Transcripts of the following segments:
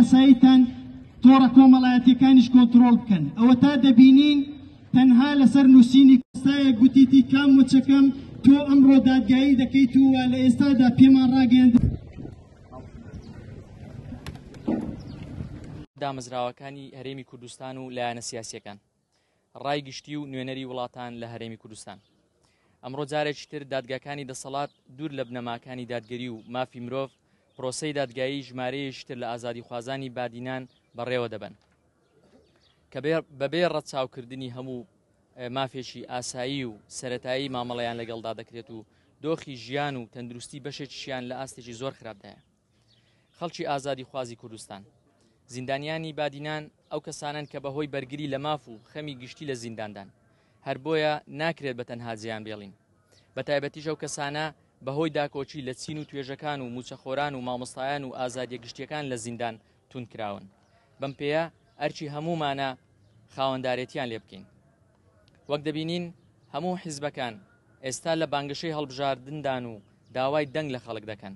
یاساییتان تۆڕە کۆمەڵایەتیەکانیش کۆنترۆڵ بکەن. ئەوەتا دەبینین تەنها لەسەر نووسینی کۆستایەک گوتیتی کام وچەکەم تۆ ئەمڕۆ دادگایی دەکەیت و لە ئێستادا پێمان ڕاگەیاند. دامەزراوەکانی هەرێمی کوردستان و لایەنە سیاسیەکان ڕای گشتی و نوێنەری وڵاتان لە هەرێمی کوردستان ئەمڕۆ جارێکی تر دادگاکانی دەسەڵات دوور لە بنەماکانی دادگەری و مافی مرۆڤ پرۆسەی دادگایی ژمارەیەکی تر لە ئازادیخوازانی بادینان بەڕێوە دەبەن کە بەبێ ڕەچاوکردنی هەموو مافێکی ئاسایی و سەتایی مامەڵەیان لەگەڵدا دەکرێت و دۆخی ژیان و تەندروستی بەشێکیشیان لە ئاستێکی زۆر خراپدایە. خەڵکی ئازادیخوازی کوردستان. زیندانیانی بادینان ئەو کەسانەن کە بەهۆی بەرگری لە ماف و خەمی گشتی لە زینداندان. هەر بۆیە ناکرێت بە تەنها جێیان بێڵین. بە تایبەتیش ئەو کەسانە بەهۆی داکۆکی لە چین و توێژەکان و مووچەخۆران و مامۆستایان و ئازادیە گشتیەکان لە زیندان توند کراون. بەم پێیە ئەرکی هەموومانە خاوەندارێتیان لێ بکەین. وەک دەبینین هەموو حیزبەکان ئێستا لە بانگەشەی هەڵبژاردندان و داوای دەنگ لە خەڵک دەکەن،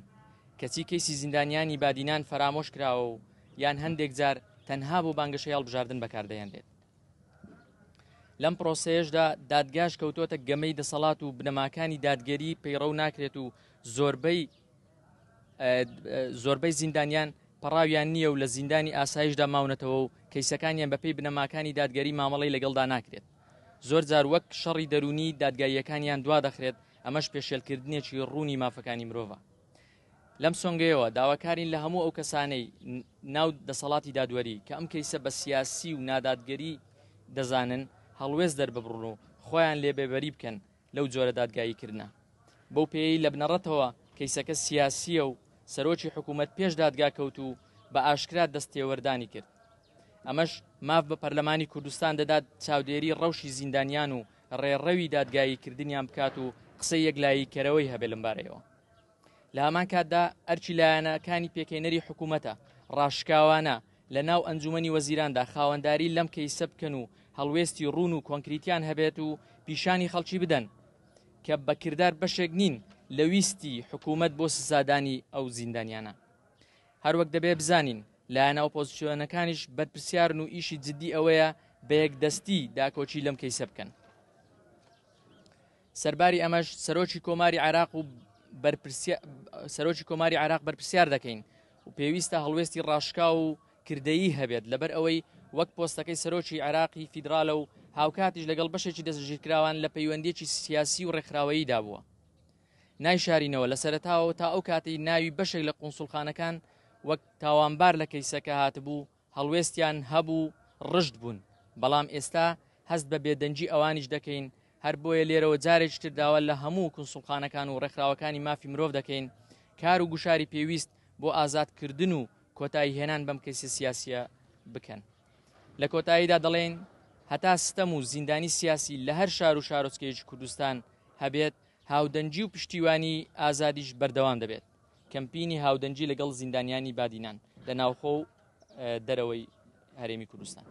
کەچی کەیسی زیندانیانی بادینان فەرامۆش کراوە و یان هەندێک جار تەنها بۆ بانگەشەی هەڵبژاردن بەکاردەهێنرێت. لەم پرۆسەیەشدا دادگاش کەوتۆتە گەمەی دەسەڵات و بنەماکانی دادگەری پەیڕەو ناکرێت و زۆربەی زۆربەی زیندانیان پەڕاویان نییە و لە زیندانی ئاسایشدا ماونەتەوە و کەیسەکانیان بەپێی بنەماکانی دادگەری مامەڵەی لەگەڵدا ناکرێت. زۆر جار وەک شەڕی دەروونی دادگاییەکانیان دوادەخرێت، ئەمەش پێشێلکردنێکی ڕوونی مافەکانی مرۆڤە. لەم سۆنگەیەوە داواکارین لە هەموو ئەو کەسانەی ناو دەسەڵاتی دادوەری کە ئەم کەیسە بە سیاسی و نادادگەری دەزانن هەڵوێست دەرببڕن و خۆیان لێ بێبەری بکەن لەو جۆرە دادگاییکردنە. بەو پێیەی لە بنەڕەتەوە کەیسەکە سیاسییە و سەرۆکی حکوومەت پێش دادگا کەوت و بە ئاشکرا دەستتێوەردانی کرد. ئەمەش ماف بە پەرلەمانی کوردستان دەدات چاودێری ڕەوشی زیندانیان و ڕێڕەوی دادگاییکردنیان بکات و قسەی یەکلاییکەرەوەی هەبێت لەمبارەیەوە. لە هەمان کاتدا ئەرکی لایەنەکانی پێکهێنەری حکوومەتە ڕاشکاوانە لە ناو ئەنجوومەنی وەزیراندا خاوەنداری لەم کەیسە بکەن و هەڵوێستی ڕوون و کۆنکریتیان هەبێت و پیشانی خەڵکی بدەن کە بە کردار بەشێک نین لە ویستی حکوومەت بۆ سزادانی ئەو زیندانیانە. هەروەک دەبێ بزانین لایەنە ئۆپۆزسیۆنەکانیش بەرپرسیارن و ئیشی جدی ئەوەیە بە یەکدەستی داکۆکی لەم کەیسە بکەن. سەرباری ئەمەش سەرۆکی کۆماری عێراق و سەرۆکی کۆماری عێراق بەرپرسیار دەکەین و پێویستە هەڵوێستی ڕاشکاو و کردەیی هەبێت لەبەر ئەوەی وەک پۆستەکەی سەرۆکی عێراقی فیدرالە و هاوکاتیش لەگەڵ بەشێکی دەستگیرکراوان لە پەیوەندیەکی سیاسی و ڕێکخراوەییدا بووە. نایشارینەوە لە سەرەتاوە تا ئەو کاتەی ناوی بەشێک لە قونسوڵخانەکان وەک تاوانبار لە کەیسەکە هاتبوو هەڵوێستیان هەبوو ڕژد بوون، بەڵام ئێستا هەست بە بێدەنگی ئەوانیش دەکەین، هەر بۆیە لێرەوە جارێکی تر داوا لە هەموو کونسوڵخانەکان و ڕێکخراوەکانی مافی مرۆڤ دەکەین کار و گوشاری پێویست بۆ ئازادکردن و کۆتایی هێنان بەم کەیسە سیاسیە بکەن. لە کۆتاییدا دەڵێین هەتا ستەم و زیندانی سیاسی لە هەر شار و شارۆچکەیەکی کوردستان هەبێت، هاودەنگی و پشتیوانی ئازادیش بەردەوام دەبێت. کەمپینی هاودەنگی لەگەڵ زیندانیانی بادینان لە ناوخۆ و دەرەوەی هەرێمی کوردستان.